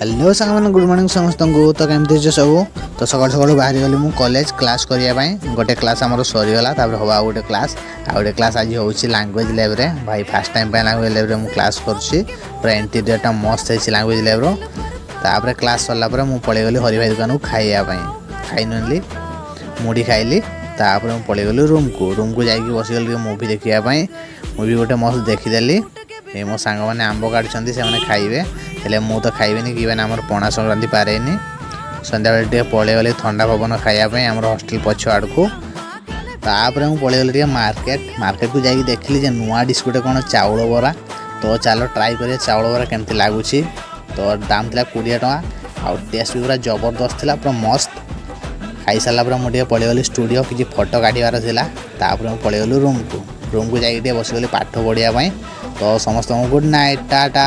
Hello ସାଙ୍ଗମାନେ, good morning ସମସ୍ତଙ୍କୁ। ତ କେମିତି ଅଛ ସବୁ? ତ ସକାଳୁ ସକାଳୁ ବାହାରିଗଲି ମୁଁ କଲେଜ କ୍ଲାସ୍ କରିବା ପାଇଁ। ଗୋଟେ କ୍ଲାସ୍ ଆମର ସରିଗଲା, ତାପରେ ହେବ ଆଉ ଗୋଟେ କ୍ଲାସ୍। ଆଉ ଗୋଟେ କ୍ଲାସ୍ ଆଜି ହେଉଛି ଲାଙ୍ଗୁଏଜ୍ ଲ୍ୟାବ୍ରେ। ଭାଇ, ଫାର୍ଷ୍ଟ ଟାଇମ୍ ପାଇଁ ଲାଙ୍ଗୁଏଜ୍ ଲ୍ୟାବ୍ରେ ମୁଁ କ୍ଲାସ୍ କରୁଛି। ପୁରା ଇଣ୍ଟେରିୟରଟା ମସ୍ତ ହେଇଛି ଲାଙ୍ଗୁଏଜ୍ ଲ୍ୟାବ୍ର। ତାପରେ କ୍ଲାସ୍ ସରିଲା ପରେ ମୁଁ ପଳେଇଗଲି ହରି ଭାଇ ଦୋକାନକୁ ଖାଇବା ପାଇଁ। ଖାଇ ନେଲି, ମୁଢ଼ି ଖାଇଲି। ତାପରେ ମୁଁ ପଳେଇଗଲି ରୁମ୍କୁ। ରୁମ୍କୁ ଯାଇକି ବସିଗଲି ଟିକେ ମୁଭି ଦେଖିବା ପାଇଁ। ମୁଭି ଗୋଟେ ମସ୍ତ ଦେଖିଦେଲି। ଏ ମୋ ସାଙ୍ଗମାନେ ଆମ୍ବ କାଟୁଛନ୍ତି, ସେମାନେ ଖାଇବେ। ହେଲେ ମୁଁ ତ ଖାଇବିନି କି ମାନେ ଆମର ପଣା ସଂକ୍ରାନ୍ତି ପାରେନି। ସନ୍ଧ୍ୟାବେଳେ ଟିକେ ପଳେଇଗଲି ଥଣ୍ଡା ପବନ ଖାଇବା ପାଇଁ ଆମର ହଷ୍ଟେଲ ପଛ ଆଡ଼କୁ। ତାପରେ ମୁଁ ପଳେଇଗଲି ଟିକେ ମାର୍କେଟ। ମାର୍କେଟକୁ ଯାଇକି ଦେଖିଲି ଯେ ନୂଆ ଡିସ୍ ଗୋଟେ କ'ଣ ଚାଉଳ ବରା। ତ ଚାଲ ଟ୍ରାଏ କରିବା ଚାଉଳ ବରା କେମିତି ଲାଗୁଛି। ତ ଦାମ ଥିଲା 20 ଟଙ୍କା ଆଉ ଟେଷ୍ଟ ବି ପୁରା ଜବରଦସ୍ତ ଥିଲା, ପୁରା ମସ୍ତ। ଖାଇସାରିଲା ପରେ ମୁଁ ଟିକେ ପଳେଇଗଲି ଷ୍ଟୁଡ଼ିଓ, କିଛି ଫଟୋ କାଢ଼ିବାର ଥିଲା। ତାପରେ ମୁଁ ପଳେଇଗଲି ରୁମ୍କୁ। ରୁମ୍କୁ ଯାଇକି ଟିକେ ବସିଗଲି ପାଠ ପଢ଼ିବା ପାଇଁ। ତ ସମସ୍ତଙ୍କୁ ଗୁଡ଼୍ ନାଇଟ୍, ଟାଟା।